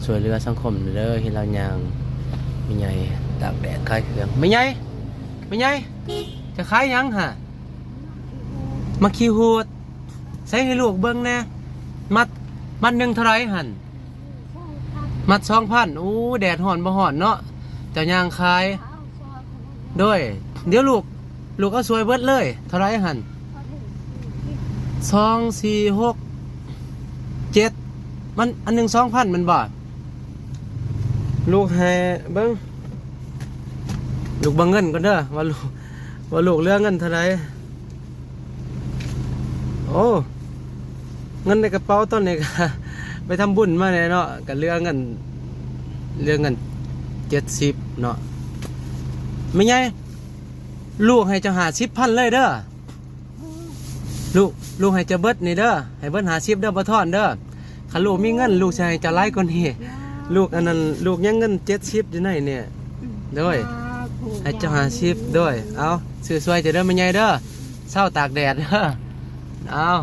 ຊ່ວຍເຫຼືອສັງຄົມເດີ ເຫັນລາວຍ່າງ ແມ່ໃຫຍ່ຕາກແດດຂາຍເຄື່ອງ. ແມ່ໃຫຍ່ ແມ່ໃຫຍ່ ຈະຂາຍຫຍັງຫະ? ໝາກຂີ້ຫູດ. ໃສ່ໃຫ້ລູກເບິ່ງແດ່. ມັດ ມັດໜຶ່ງເທົ່າໃດຫັ້ນ? ມັດສອງພັນ. ໂອ້ ແດດຮ້ອນບໍ່ຮ້ອນເນາະ ເຈົ້າຍ່າງຂາຍ. ໂດຍ ດຽວລູກ ລູກເອົາຊ່ວຍເບິດເລີຍ. ເທົ່າໃດຫັ້ນ? ສອງ ສີ່ ຫົກ ເຈັດ ມັນອັນໜຶ່ງສອງພັນແມ່ນບໍ່? ລູກໃຫ້ເບິ່ງ ລູກເບິ່ງເງິນກ່ອນເດີ ວ່າລູກ ວ່າລູກເຫຼືອເງິນເທົ່າໃດ. ໂອ້ ເງິນໃນກະເປົາຕອນນີ້ກະໄປທຳບຸນມາແດ່ເນາະ ກະເຫຼືອເງິນ ເຫຼືອເງິນເຈັດສິບເນາະ. ແມ່ໃຫຍ່ ລູກໃຫ້ເຈົ້າຫ້າສິບພັນເລີຍເດີ. ລູກ ລູກໃຫ້ເຈົ້າເບິດນີ້ເດີ ໃຫ້ເບິດຫ້າສິບເດີ ບໍ່ທອນເດີ. ຄັນລູກມີເງິນ ລູກຊິໃຫ້ເຈົ້າຫຼາຍກວ່ານີ້. ລູກອັນນັ້ນ ລູກຍັງເງິນເຈັດສິບຢູ່ໃນນີ້. ໂດຍ ໃຫ້ເຈົ້າຫ້າສິບ. ໂດຍ ເອົາ ຊື້ຊ່ວຍເຈົ້າເດີແມ່ໃຫຍ່ເດີ ເຊົາຕາກແດດເດີ. ເອົາ